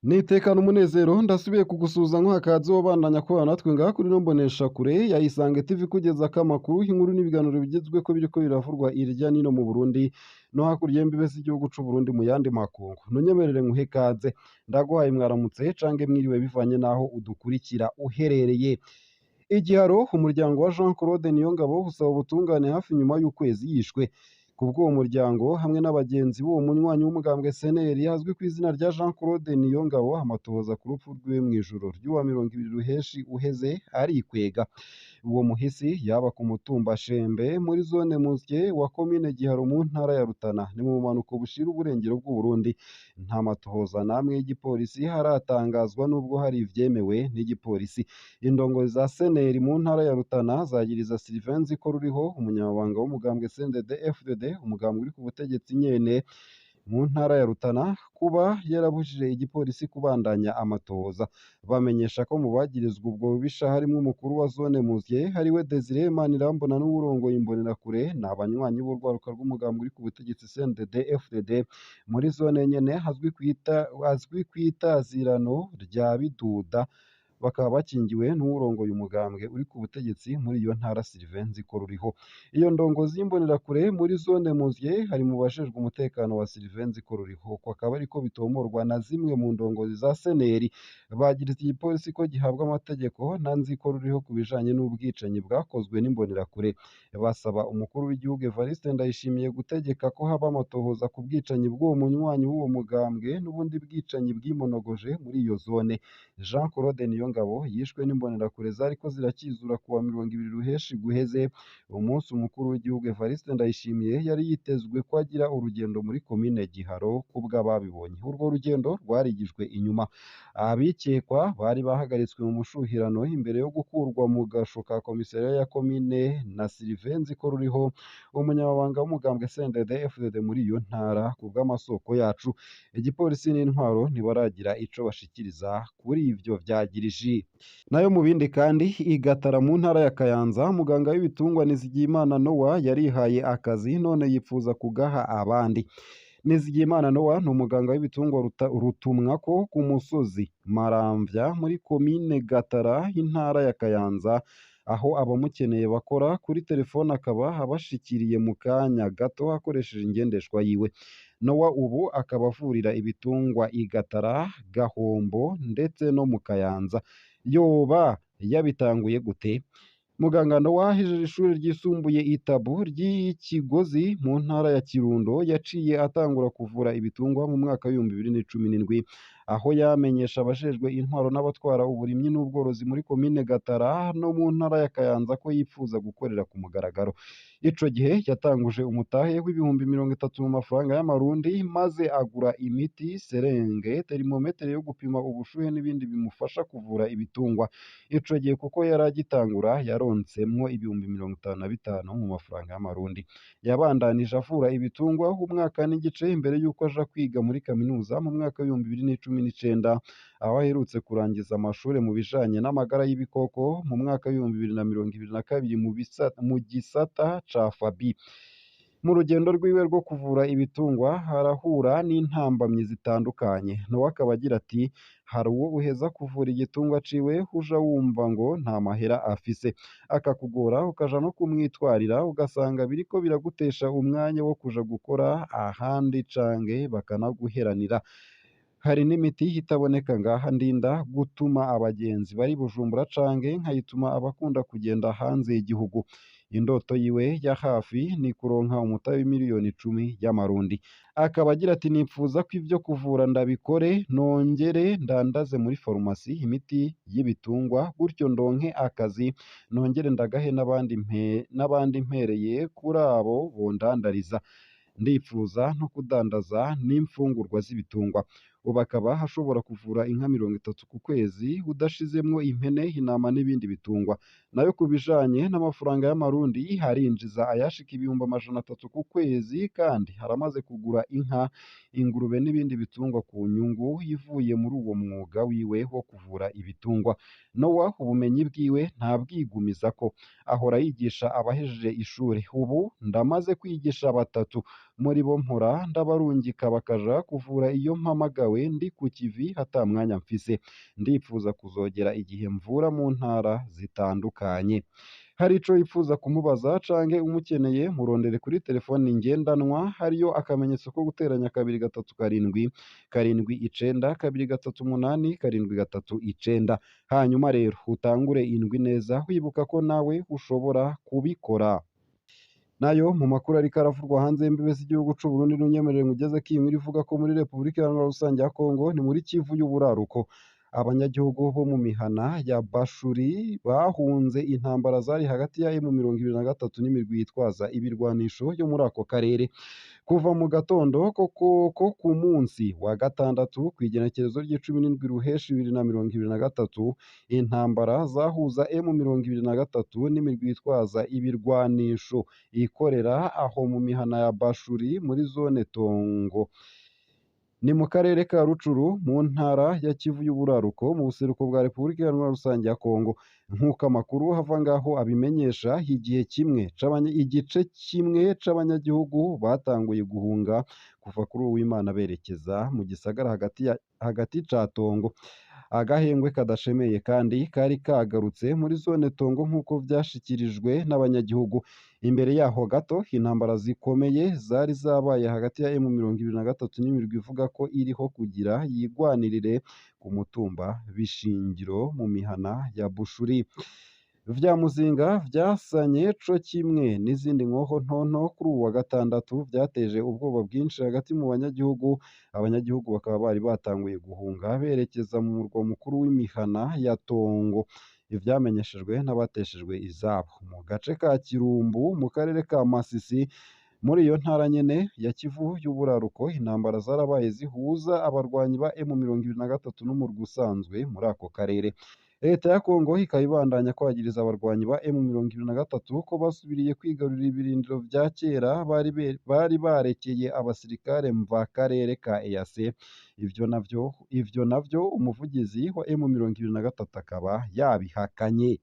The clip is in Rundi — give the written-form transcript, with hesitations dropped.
Nitekana umunezero ndasubiye kugusuhuza nkuha wobandanya kubana natwe ngaha kuri ino mboneshakure ya Isange TV ikugezako amakuru, inkuru n'ibiganiro bigezweko biriko biravurwa irya nino mu Burundi no hakurya y'imbibe z'igihugu c'Uburundi mu yandi makungu. Ntunyemerere nkuhe ikaze, ndaguhaye mwaramutse canke mwiriwe bivanye n'aho udukurikira uherereye. Igiharo umuryango wa Jean Claude Niyongabo usaba ubutungane hafi nyuma y'ukwezi yishwe. Kubw'uwo muryango hamwe n'abagenzi b'uwo munywanyi w'umugambwe CNL azwi ku izina rya Jean Claude Niyongabo, amatohoza ku rupfu rwiwe mw'ijoro ry'uwa 20 Ruheshi uheze arikwega. Uwo muhisi yaba ku mutumba Shembe muri zone Musye wa komine Giharo mu ntara ya Rutana, ni mu bumanuko bushira uburengero bw'Uburundi. Nta matohoza n'amwe y'igipolisi haratangazwa nubwo hari ivyemewe n'igipolisi. Indongozi za CNL mu ntara ya Rutana zagiriza Sylvain Nzikoruriho, umunyamabanga w'umugambwe CNDD-FDD, umugambwe uri ku butegetsi nyene mu ntara ya Rutana, kuba yarabujije igipolisi kubandanya amatohoza. Bamenyesha ko mu bagirizwa ubwo bubisha harimwo umukuru wa zone Musye ariwe Desire Manirambona n'uwurongoye Imbonerakure n'abanywanyi b'urwaruka rw'umugambwe uri ku butegetsi CNDD-FDD muri zone nyene azwi kw'itazirano rya Biduda, bakaba bakingiwe n'uwurongoye umugambwe uri ku butegetsi muri iyo ntara Sylvain Nzikoruriho. Iyo ndongozi y'Imbonerakure muri zone Musye hari mu bajejwe umutekano wa Sylvain Nzikoruriho, uko akaba ariko bitomorwa na zimwe mu ndongozi za CNL. Bagiriza igipolisi ko gihabwa amategeko na Nzikoruriho ku bijanye n'ubwicanyi bwakozwe n'Imbonerakure. Basaba umukuru w'igihugu Evariste Ndayishimiye gutegeka ko haba amatohoza ku bwicanyi bw'uwo munywanyi w'uwo mugambwe n'ubundi bwicanyi bwimonogoje muri iyo zone. Jean Claude Niyongabo yishwe n'Imbonerakure zariko zirakizura kuwa 20 Ruheshi guheze, umunsi umukuru w'igihugu Evariste Ndayishimiye yari yitezwe ko agira urugendo muri komine Giharo kubw'ababibonye. Urwo rugendo rwarigijwe inyuma. Abikekwa bari bahagaritswe mu mushuhirano imbere yo gukurwa mu gasho ka komisariya ya komine na Sylvain Nzikoruriho, umunyamabanga w'umugambwe CNDD-FDD muri iyo ntara. Kubw'amasoko yacu, igipolisi n'intwaro ntibaragira ico bashikiriza kuri ivyo vyagiriji. Nayo mu bindi kandi, i Gatara mu ntara ya Kayanza, muganga w'ibitungwa Nizigiyimana Noah yarihaye akazi none yipfuza kugaha abandi. Nizigiyimana Noah ni umuganga w'ibitungwa rutumwako ku musozi Maramvya muri komine Gatara intara ya Kayanza, aho abamukeneye bakora kuri telefone akaba abashikiriye mu kanya gato akoresheje ingendeshwa yiwe. Noah ubu akaba avurira ibitungwa i Gatara, Gahombo ndetse no mu Kayanza. Yoba yabitanguye gute? Muganga Noah ahejeje ishuri ryisumbuye Itabu ry'Ikigozi mu ntara ya Kirundo, yaciye atangura kuvura ibitungwa mu mwaka w'2017, aho yamenyesha abajejwe intwaro n'abatwara uburimyi n'ubworozi muri komine Gatara no mu ntara ya Kayanza ko yipfuza gukorera ku mugaragaro. Ico gihe yatanguje umutahe w'30,000 mu mafaranga y'amarundi, maze agura imiti, serenge, terimometero yo gupima ubushuhe n'ibindi bimufasha kuvura ibitungwa. Ico gihe kuko yari agitangura yaronsemwo 55,000 mu mafaranga y'amarundi. Yabandanije avura ibitungwa umwaka n'igice imbere y'uko aja kwiga muri kaminuza mu mwaka w'2019, aho aherutse kurangiza amashure mu bijanye n'amagara y'ibikoko mu mwaka w'2022 mu gisata ca Fabi. Mu rugendo rwiwe rwo kuvura ibitungwa arahura n'intambamyi zitandukanye. Noah akaba agira ati: hari uwo uheza kuvura igitungwa ciwe uja wumva ngo nta mahera afise, akakugora ukaja no kumwitwarira, ugasanga biriko biragutesha umwanya wo kuja gukora ahandi canke bakanaguheranira. Hari n'imiti itaboneka ngaha ndinda gutuma abagenzi bari Bujumbura canke nkayituma abakunda kugenda hanze y'igihugu. Indoto yiwe ya hafi ni kuronka umutahe w'10,000,000 y'amarundi. Akaba agira ati: nipfuza ko ivyo kuvura ndabikore nongere ndandaze muri farumasi imiti y'ibitungwa, gutyo ndonke akazi nongere ndagahe n'abandi mpereye kuri abo bondandariza. Ndipfuza no kudandaza n'imfungurwa z'ibitungwa. Ubu akaba ashobora kuvura inka 30 ku kwezi udashizemwo impene, intama n'ibindi bitungwa. Nayo ku bijanye n'amafaranga y'amarundi harinjiza ayashika 300,000 ku kwezi, kandi haramaze kugura inka, ingurube n'ibindi bitungwa ku nyungu ivuye muri uwo mwuga wiwe wo kuvura ibitungwa. Noah ubumenyi bwiwe ntabwigumizako, ahora yigisha abahejeje ishure. Ubu ndamaze kwigisha batatu muri bo mpora ndabarungika bakaja kuvura iyo mpamagawe. mpamagawe ndi ku kivi ata mwanya mfise. Ndipfuza kuzogera igihe mvura mu ntara zitandukanye. Hari ico wipfuza kumubaza canke umukeneye, murondere kuri telefoni ngendanwa hariyo akamenyetso ko guteranya 237 79 238 739. Hanyuma rero utangure indwi neza wibuka ko nawe ushobora kubikora. Nayo mu makuru ariko aravurwa hanze y'imbibe z'igihugu c'u Burundi, n'unyemerere ngugeze ko iyi nkuru ivuga ko muri Repubulika Iharanira Rusange ya Kongo, ni muri Kivu y'uburaruko, abanyagihugu bo mu mihana ya Bashuri bahunze intambara zari hagati ya M23 n'imirwi yitwaza ibirwanisho yo muri ako karere. Kuva mu gatondo ko ku munsi wa gatandatu kw'igenekerezo ry'icumi n'indwi ruheshi 2023, intambara zahuza M23 n'imirwi yitwaza ibirwanisho ikorera aho mu mihana ya Bashuri muri zone Tongo, ni mu karere ka Rucuru mu ntara ya Kivu y'uburaruko mu buseruko bwa Repubulika Iharanira Rusange ya Kongo. Nk'uko amakuru ava ngaho abimenyesha, igihe kimwe igice kimwe c'abanyagihugu batanguye guhunga kuva kuri uwo w'Imana berekeza mu gisagara hagati ca Tongo. Agahengwe kadashemeye kandi kari kagarutse muri zone Tongo nk'uko vyashikirijwe n'abanyagihugu. Imbere yaho gato intambara zikomeye zari zabaye hagati ya M23 n'imirwi ivuga ko iriho kugira yigwanirire ku mutumba Bishingiro mu mihana ya Bushuri. Vya muzinga vyasanye co kimwe n'izindi nkoho ntonto kuri uwu wa gatandatu vyateje ubwoba bwinshi hagati mu banyagihugu. Abanyagihugu bakaba bari batanguye guhunga berekeza mu murwa mukuru w'imihana ya Tongo. Ivyamenyeshejwe n'abateshejwe izabo mu gace ka Kirumbu mu karere ka Masisi muri iyo ntara nyene ya Kivu y'uburaruko, intambara zarabaye zihuza abarwanyi ba M23 n'umurwi usanzwe muri ako karere. Leta ya Kongo ikaba ibandanya kwagiriza abarwanyi ba M23 ko basubiriye kwigarurira ibirindiro vya kera bari barekeye abasirikare mva karere ka EAC. Ivyo navyo umuvugizi wa M23 akaba yabihakanye.